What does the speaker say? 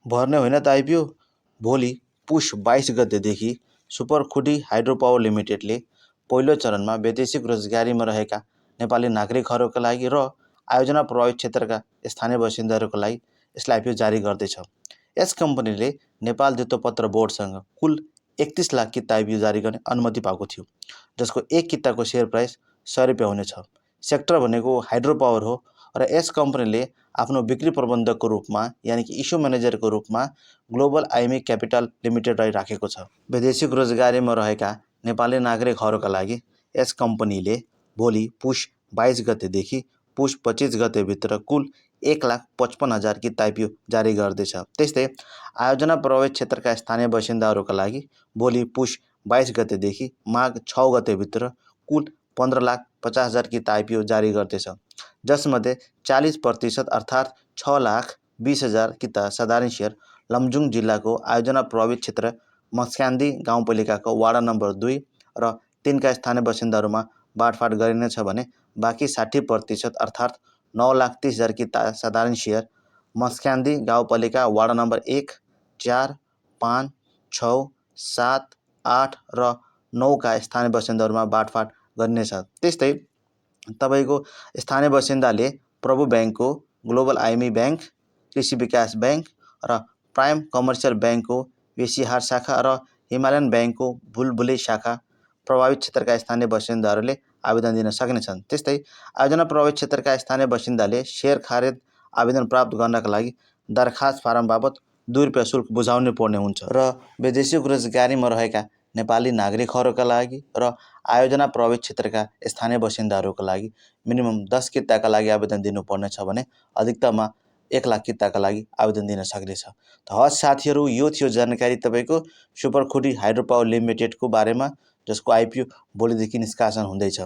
भर्ने होइन त आइपिओ। भोलि पुष 22 गतेदेखि सुपरखुटी हाइड्रो पावर लिमिटेडले पहिलो चरणमा वैदेशिक रोजगारीमा रहेका नेपाली नागरिकहरूका लागि र आयोजना प्रभावित क्षेत्रका स्थानीय बासिन्दाहरूका लागि यसलाई आइपिओ जारी गर्दैछ। यस कम्पनीले नेपाल धितोपत्र बोर्डसँग कुल 31 लाख किता आइपिओ जारी गर्ने अनुमति पाएको थियो, जसको एक किताको सेयर प्राइस 100 रुपियाँ हुनेछ। सेक्टर भनेको हाइड्रो पावर हो र यस कम्पनीले आफ्नो बिक्री प्रबन्धकको रूपमा यानि कि इस्यु म्यानेजरको रूपमा ग्लोबल आइमी क्यापिटल लिमिटेडलाई राखेको छ। वैदेशिक रोजगारीमा रहेका नेपाली नागरिकहरूका लागि यस कम्पनीले भोलि पुष 22 गतेदेखि पुष 25 गतेभित्र कुल 1,55,000 किता आइपिओ जारी गर्दैछ। त्यस्तै आयोजना प्रभावित क्षेत्रका स्थानीय बासिन्दाहरूका लागि भोलि पुष 22 गतेदेखि माघ 6 गतेभित्र कुल 15,50,000 किता आइपिओ जारी गर्दैछ, जसमध्ये 40% अर्थात् 6,20,000 किता साधारण सेयर लमजुङ जिल्लाको आयोजना प्रभावित क्षेत्र मस्क्यान्दी गाउँपालिकाको वाडा नम्बर 2 र 3 का स्थानीय बासिन्दाहरूमा बाँडफाँड गरिनेछ भने बाँकी 60% अर्थात् 9,30,000 किता साधारण सेयर मस्क्यान्दी गाउँपालिका वाडा नम्बर 1, 4, 5, 6, 7, 8 र 9 का स्थानीय बासिन्दाहरूमा बाँडफाँड गरिनेछ। त्यस्तै तपाईको स्थानीय बासिन्दाले प्रभु ब्याङ्कको, ग्लोबल आइमी ब्याङ्क, कृषि विकास ब्याङ्क र प्राइम कमर्सियल ब्याङ्कको बेसीहार शाखा र हिमालयन ब्याङ्कको बुलबुले शाखा प्रभावित क्षेत्रका स्थानीय बासिन्दाहरूले आवेदन दिन सक्नेछन्। त्यस्तै आयोजना प्रभावित क्षेत्रका स्थानीय बासिन्दाले सेयर खरिद आवेदन प्राप्त गर्नका लागि दरखास्त फारम बाबत 2 रुपियाँ शुल्क बुझाउनु पर्ने हुन्छ र वैदेशिक रोजगारीमा रहेका नेपाली नागरिकहरूका लागि र आयोजना प्रभावित क्षेत्रका स्थानीय बासिन्दाहरूका लागि मिनिमम 10 किताका लागि आवेदन दिनुपर्नेछ भने अधिकतममा 1 लाख किताका लागि आवेदन दिन सक्नेछ। त हस् साथीहरू, यो थियो जानकारी तपाईँको सुपरखुटी हाइड्रो पावर लिमिटेडको बारेमा, जसको आइपिओ भोलिदेखि निष्कासन हुँदैछ।